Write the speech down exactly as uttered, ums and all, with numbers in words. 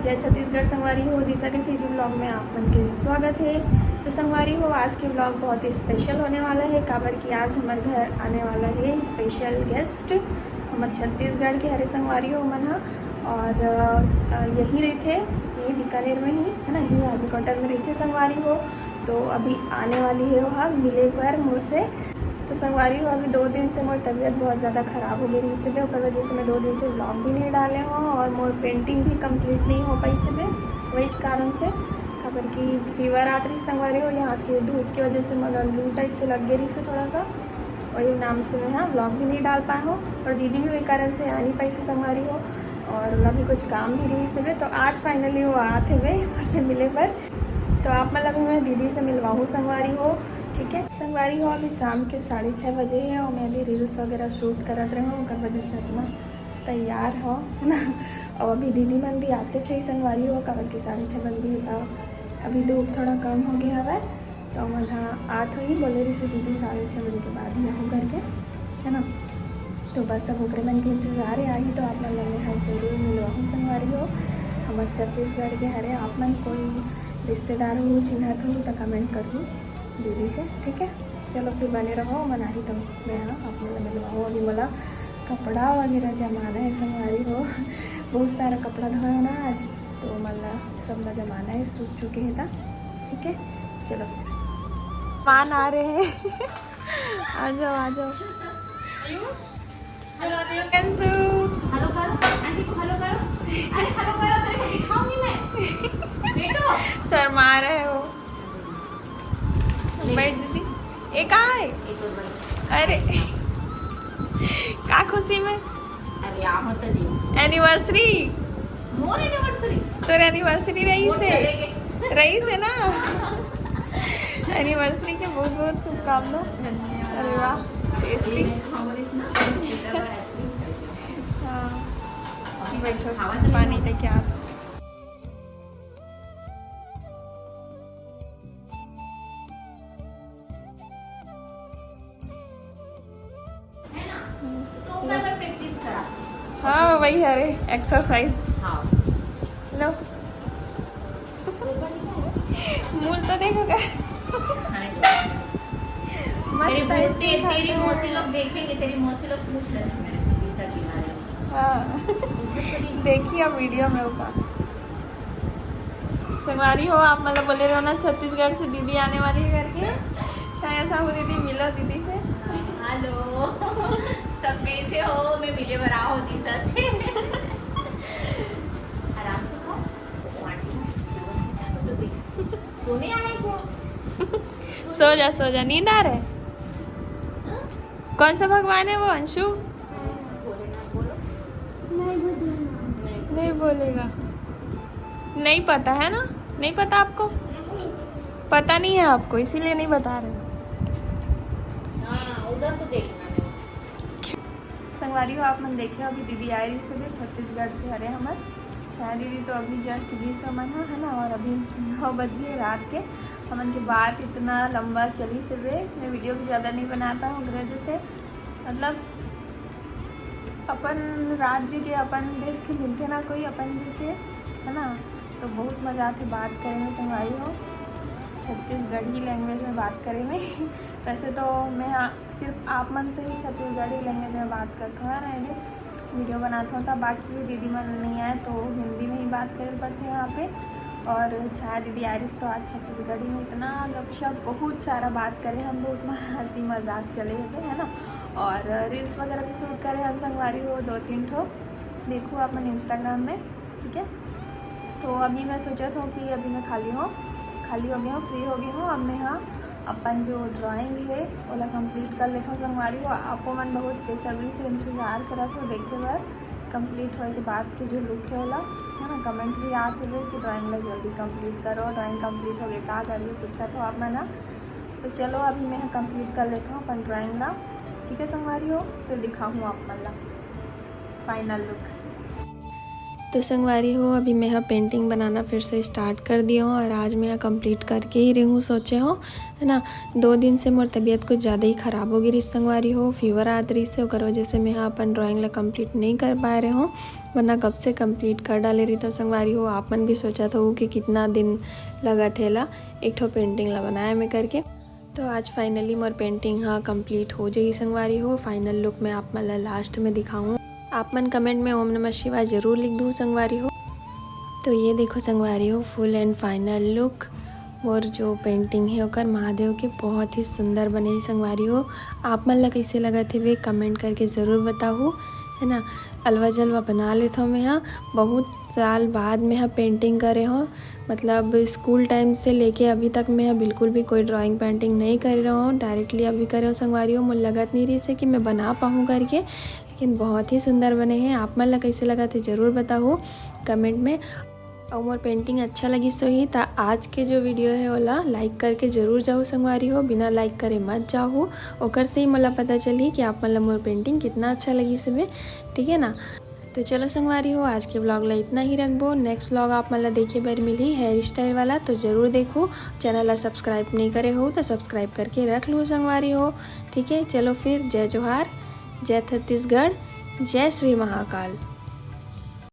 जय छत्तीसगढ़ संगवारी हो, दिशा के सीजी व्लॉग में आप मन के स्वागत है। तो संगवारी हो, आज के व्लॉग बहुत ही स्पेशल होने वाला है, काबर कि आज हमारे घर आने वाला है स्पेशल गेस्ट। हमर छत्तीसगढ़ के हरे संगवारी हो मन ह, और अ, यही रहिथे, ये बीकानेर में ही है ना, ये आर्मी क्वार्टर में रहिथे संगवारी हो। तो अभी आने वाली है वो मिले बर मोर से। तो संगवारी हो, अभी दो दिन से मोर तबीयत बहुत ज़्यादा खराब हो गई रहिस हे, ओकर वजह से मैं दो दिन से व्लॉग भी नहीं डाले हूँ और मोर पेंटिंग भी कंप्लीट नहीं हो पाइस हे वही कारण से, काबर कि फीवर आत रहिस संगवारी हो, यहाँ के धूप की वजह से मोला लू टाइप से लग गई रहिस हे थोड़ा सा, वही नाम से मैं हाँ व्लॉग भी नहीं डाल पाए हूँ और दीदी भी वही कारण से आ नहीं पाइस हे संगवारी हो, और ओला भी कुछ काम भी रहिस हे। तो आज फाइनली वो आत हे मोर से मिले बर। तो आप मन ला भी मैं दीदी से मिलवाहूँ संगवारी हो, ठीक है। संगवारी हो, अभी शाम के साढ़े छः बजे है और मैं अभी रील्स वगैरह शूट करत रहे हूँ, ओकर वजह से अपना तैयार हो, है ना। और अभी दीदी मन भी आते छे संगवारी हो, काबर के साढ़े छः बज गए, तो अभी धूप थोड़ा कम हो गया हवय, तो मन ह आत होही, बोले रहिस हे दीदी साढ़े छः बजे के बाद ही आहो करके, है ना। तो बस अब ओकरे मन के इंतजार है, आही तो आप मन ला मैं ह जरूर मिलवाहूँ संगवारी हो। हमर छत्तीसगढ़ के हरे, आप मन कोई रिश्तेदार हो, चिन्हत हो तो कमेंट करहू दीदी के, ठीक है। चलो फिर बने रहो, मन आही तो मैं ह आप मन ला मिलवाहूँ। अभी मोला कपड़ा वगैरह जमाना है संगवारी हो, बहुत सारा कपड़ा धोया ना आज, तो मन ला सब ला जमाना है, सूख चुके हैं ता, ठीक है। चलो फिर पान आ रहे हैं। आ जाओ, आ जाओ। हेलो, अंशु। हेलो करो, आंटी को हेलो करो। अरे हेलो करो, तेरे को दिखाऊंगी मैं। बेटो। शर्मा रहे हो। बैठ दीदी। ये कहाँ है? अरे, का खुशी में? अरे, आहो तो जी। एनिवर्सरी। मोर एनिवर्सरी? तोर एनिवर्सरी रहिस हे। रहिस हे ना? एनिवर्सरी के बहुत बहुत शुभकामना। धन्यवाद। अरे वाह, टेस्टी। हाँ, बैठो, पानी लेके आ। है ना? तो ऊपर पर प्रैक्टिस करा। हाँ, वही हरे, एक्सरसाइज। हाँ। लो। मूल तो देखो का। हाँ, मस्त तेरी है, मौसी, इसमें तेरी खाते मौसी हैं। लोग देखेंगे, तेरी मौसी लोग पूछ रहे थे मेरे को, टीचर के बारे में। हाँ। देखिए अब वीडियो में होगा। संगवारी हो, आप मतलब बोले रहो ना छत्तीसगढ़ से दीदी आने वाली है करके। छाया साहू दीदी, मिलो दीदी से। हेलो, सब कैसे हो? मैं मिले बर आहो दिशा से। आराम से खाओ। सोने आए क्या? सो जा, सो जा, नींद आ रहा है। कौन सा भगवान है वो, अंशु? नहीं बोलेगा। नहीं पता है ना? नहीं पता आपको? पता नहीं है आपको, इसीलिए नहीं बता रहे। हाँ, उधर तो देखना है। संगवारी हो, आप मन देखे, अभी दीदी आए रहिस हे छत्तीसगढ़ से हरे हमर। छाया दीदी तो अभी जस्ट गिस हमन ह, है ना, और अभी नौ बज गए रात के। हमन के बात इतना लंबा चलिस हे, मैं वीडियो भी ज़्यादा नहीं बना पाए हूँ, ओकरे वजह से, मतलब, अपन राज्य के, अपन देश के मिलथे ना कोई अपन जैसे, है ना, तो बहुत मज़ा आथे बात करे में, संगवारी हो, छत्तीसगढ़ी लैंग्वेज में बात करे में। वैसे तो मैं, हाँ, सिर्फ आप मन से ही छत्तीसगढ़ी लैंग्वेज में बात करत हूँ, है ना, वीडियो बनात हूँ, तब बाकी दीदी मन नहीं आए तो हिंदी में ही बात करे पड़थे यहाँ पे। और छाया दीदी आए रहिस तो आज छत्तीसगढ़ी में इतना गपशप, बहुत सारा बात करे हम, बहुत हंसी मजाक चले हे, है ना। और रील्स वगैरह भी शूट करे हम, संगवारी हो, दो तीन ठो, देखो आप मन इंस्टाग्राम में, ठीक है। तो अभी मैं सोचत हूँ कि अभी मैं खाली हूँ, खाली हो गई हूँ, फ्री हो गई हूँ। अब मैं, हाँ, अपन जो ड्राइंग है ओला कंप्लीट कर लेत हूँ संगवारी हो। आपो मन बहुत बेसब्री से इंतजार करत हो देखे बर कंप्लीट होए के बाद के जो लुक है ओला, है ना। कमेंट भी आत हे कि ड्राइंग ला जल्दी कंप्लीट करो, ड्राइंग कंप्लीट हो गई, का करबे, पूछत हो आप मन ह। तो चलो अभी मैं कंप्लीट कर लेत हूँ अपन ड्राइंग ला, ठीक है संगवारी हो, फिर दिखाहूँ आप मन ला फाइनल लुक। तो संगवारी हो, अभी मैं ह पेंटिंग बनाना फिर से स्टार्ट कर दिए हूँ और आज मैं ह कंप्लीट करके ही रहूँ सोचे हूँ, है ना। दो दिन से मोर तबीयत कुछ ज़्यादा ही ख़राब हो गई रही संगवारी हो, फीवर आत रही से, ओकर वजह से मैं ह अपन ड्राइंग ला कंप्लीट नहीं कर पाए रहे हूँ, वरना कब से कंप्लीट कर डाले रही। तो संगवारी हो, आप मन भी सोचत हो कि कितना दिन लगत हे ला एक ठो पेंटिंग ला बनाए में करके। तो आज फाइनली मोर पेंटिंग ह कंप्लीट हो जाई संगवारी हो। फाइनल लुक मैं आप मन ला लास्ट में दिखाऊँ। आप मन कमेंट में ओम नमः शिवाय जरूर लिख दू संगवारी हो। तो ये देखो संगवारी हो, फुल एंड फाइनल लुक मोर जो पेंटिंग है ओकर महादेव के बहुत ही सुंदर बने है संगवारी हो। आप मन ला कैसे लगत हे वे कमेंट करके ज़रूर बताहू, है ना। अलवा जलवा बना लेत हूँ मैं ह, बहुत साल बाद मैं ह पेंटिंग करे हूँ। मतलब स्कूल टाइम से लेके अभी तक मैं ह बिल्कुल भी कोई ड्राइंग पेंटिंग नहीं करे रहे हूँ, डायरेक्टली अभी करे हूँ संगवारी हो। मोर लगत नहीं रही से कि मैं बना पाऊँ करके, लेकिन बहुत ही सुंदर बने हैं। आप मन ला कैसे लगत हे जरूर बताहू कमेंट में। और मोर पेंटिंग अच्छा लगिस होही त आज के जो वीडियो है ओला लाइक करके जरूर जाहू संगवारी हो, बिना लाइक करे मत जाहू। ओकर से ही मोला पता चलही कि आप मन ला मोर पेंटिंग कितना अच्छा लगिस हवे, ठीक है ना। तो चलो संगवारी हो, आज के व्लॉग ला इतना ही रखबो। नेक्स्ट व्लॉग आप मन ला देखे बर मिलही हेयर स्टाइल वाला, तो जरूर देखो। चैनल ला सब्सक्राइब नहीं करे हो तो सब्सक्राइब करके रख लो संगवारी हो, ठीक है। चलो फिर, जय जोहार, जय छत्तीसगढ़, जय श्री महाकाल।